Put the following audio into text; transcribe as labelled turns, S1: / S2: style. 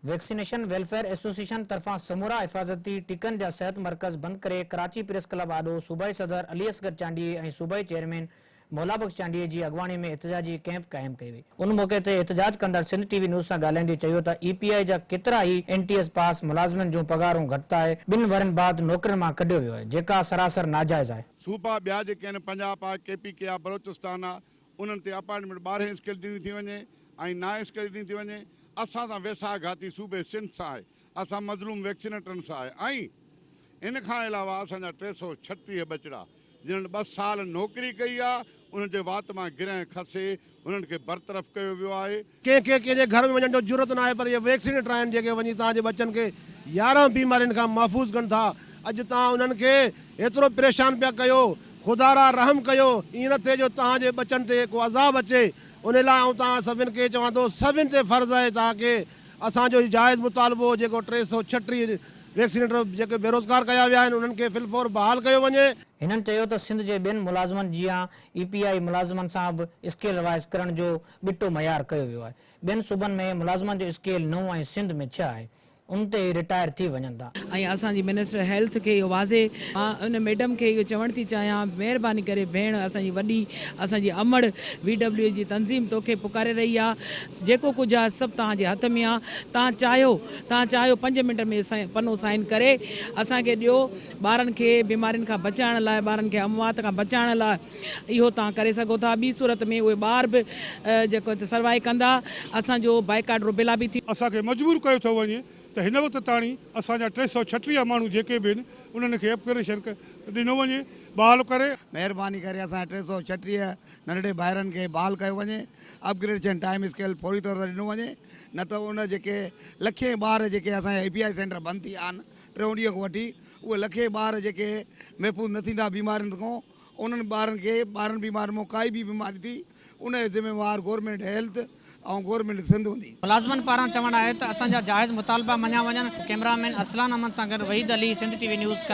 S1: Vaccination welfare association طرفان سمورا حفاظتي ٽيڪن جا صحت مرڪز بند ڪري ڪراچي پريس ڪلب آڏو صوبائي صدر علي اصغر چانڊيي ۽ صوبائي چيئرمين مولا بخش چانڊيي جي اڳواڻي ۾ احتجاجي ڪئمپ قائم ڪئي وئي. ان موقعي تي احتجاج ڪندڙ سنڌ ٽي وي نيوز سان ڳالهائيندي چيو ته اي پي آء جا ڪيترا ئي اين ٽي ايس پاس ملازمن جون پگهارون گهٽتائي ٻن ورهين بعد نوڪرين مان ڪڍيو ويو آهي جيڪا سراسر ناجائز آهي.
S2: صوبا ٻيا جيڪي آهن پنجاب آهي، ڪي پي ڪي آهي، بلوچستان آهي انهن تي اپائنٽمينٽ ٻارهين اسڪيل ڏني ٿي وڃي ۽ نائين اسڪيل ڏني ٿي وڃي. اسان سان ويساهه گهاتي صوبي سنڌ سان آهي، اسان مظلوم ويڪسينيٽرن سان آهي ۽ ان کان علاوه اسان جا 336 ٻچڙا جنھن ٻه سال نوڪري ڪئي آ انھن جي وات مان گرنهن کسي انھن کي برطرف ڪيو ويو آھي.
S3: ڪنهن کي ڪنهن جي گهر ۾ وڃڻ جو جرئت ناهي پر اهي ويڪسينيٽر آهن جيڪي وڃي توهان جي ٻچن کي 11 بيمارين کان محفوظ ڪن ٿا اڄ توهان انهن کي ايترو پريشان پيا ڪيو خدارا رحم ڪيو ائين نه ٿئي جو توهان جي ٻچن تي ڪو عذاب اچي ان لاء آئون توهان سڀن کي چوان ٿو سڀن تي فرض آهي توهان کي اسان جو جائز مطالبو جيڪو 336 ويڪسينيٽر جيڪي بيروزگار ڪيا ويا آهن انهن کي في الفور بحال ڪيو وڃي.
S1: هنن چيو ته سنڌ جي ٻين ملازمن جيان اي پي آء ملازمن سان به اسڪيل رائز ڪرڻ جو ٻٽو معيار ڪيو ويو آهي، ٻين صوبن ۾ ملازمن جو اسڪيل نو ۽ سنڌ ۾ ڇهه آهي، ان تي ئي رٽائر ٿي وڃن ٿا.
S4: ۽ اسان جي منسٽر هيلٿ کي اهو واضح مان ان ميڊم کي اهو چوڻ ٿي چاهيان مهرباني ڪري ڀيڻ اسان جي وڏي اسان جي امڙ وي ڊبليو اي جي تنظيم توکي پڪاري رهي آ جيڪو ڪجهه آ سڀ توهان جي هٿ ۾ آ توهان چاهيو توهان چاهيو پنج منٽ ۾ پنو سائن ڪري اسان کي ڏيو ٻارن کي بيمارين کان بچائڻ لاء ٻارن کي اموات کان بچائڻ لاء اهو توهان ڪري سگهو ٿا ٻي صورت ۾ اهي ٻار به جيڪو سروائي ڪندا اسان جو بائيڪاٽ روبيلا به ٿي
S5: اسان کي مجبور ڪيو ٿو وڃي ته هن وقت تاڻي اسان جا 336 ماڻهو جيڪي به آهن انهن کي اپگريشن ڏنو وڃي بحال ڪري.
S6: مهرباني ڪري اسان جا 336 ننڍڙي ڀائرن کي بحال ڪيو وڃي اپگريڊيشن ٽائيم اسڪيل فوري طور تي ڏنو وڃي نه ته ان جيڪي لکين ٻار جيڪي اسان جا اي پي آء سينٽر بند ٿي ويا آهن ٽيون ڏينهن کان وٺي اهي لکين ٻار جيڪي محفوظ نه ٿيندا بيمارين کان انهن ٻارن کي ٻارن بيمارين مان ڪائي به بيماري ٿي ان جو ذميوار گورنمينٽ هيلٿ ۽ گورنمينٽ سنڌ هوندي.
S1: ملازمن پاران چوڻ آهي ته اسان جا جائز مطالبا مڃيا وڃن، ڪئميرا مين ارسلان احمد سان گڏ Waheed Ali, Sindh T V news, Karachi.